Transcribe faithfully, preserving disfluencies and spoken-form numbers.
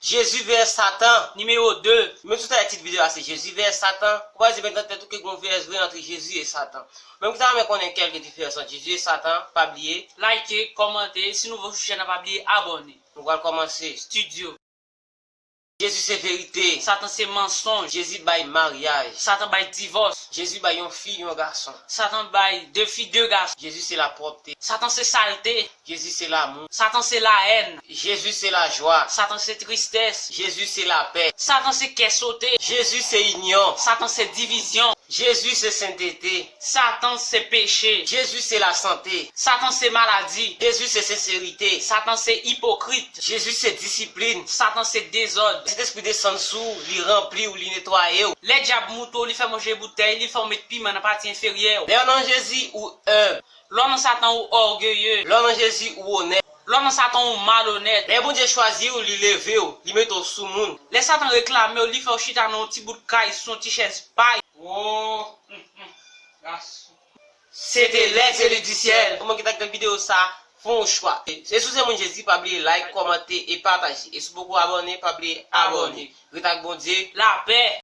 Jezi vs Satan. Nimewo de. Menm si w ta wè tit videyo a se Jezi vs Satan, ou pa di men nan tèt ou ke gen yon vs vre ant Jezi e Satan. Menm ki ta renmen konnen kèl ki diferans ant Jezi e Satan, pa bliye. Like, kòmante, si nouvo sou chèn nan pa bliye abòne. Nou pral kòmanse. Studio. Jezi se verite. Satan se mansonj. Jezi bay maryaj. Satan bay divòs. Jezi bay yon fi, yon gason. Satan bay de fi, de gason. Jezi se lapwòpte. Satan se salte. Jezi se lamou. Satan se lahèn. Jezi se lajwa. Satan se tristès. Jezi se lapè. Satan se kè sote. Jezi se inyon. Satan se divizyon. Jezi se sentete. Satan se peche. Jezi se lasante. Satan se maladi. Jezi se senserite. Satan se ipokrit. Jezi se disiplin. Satan se dezòd. Sentespri desann sou w, li ranpli w, li netwaye w. Lè dyab moute w, li fè w manje boutèy, li fè w met piman nan pati enferyè w. Lè w nan Jezi, ou enb. Lè w nan Satan, ou ògeye. Lè w nan Jezi, ou onèt. Lè w nan Satan, ou malonèt. Lè Bondye chwazi w, li leve w, li mete w sou moun. Lè Satan reklame w, li fè w chita nan yon ti bout kay, sou yon ti chèz pay. Oh, hum, hum, gason. Se te lè zeli di syèl. Ou menm ki ta gade videyo sa, fè yon chwa. E si w se moun Jezi, pa bliye like, kòmante e pataje. E si w poko abòne, pa bliye abòne. Ret ak Bondye. Lapè.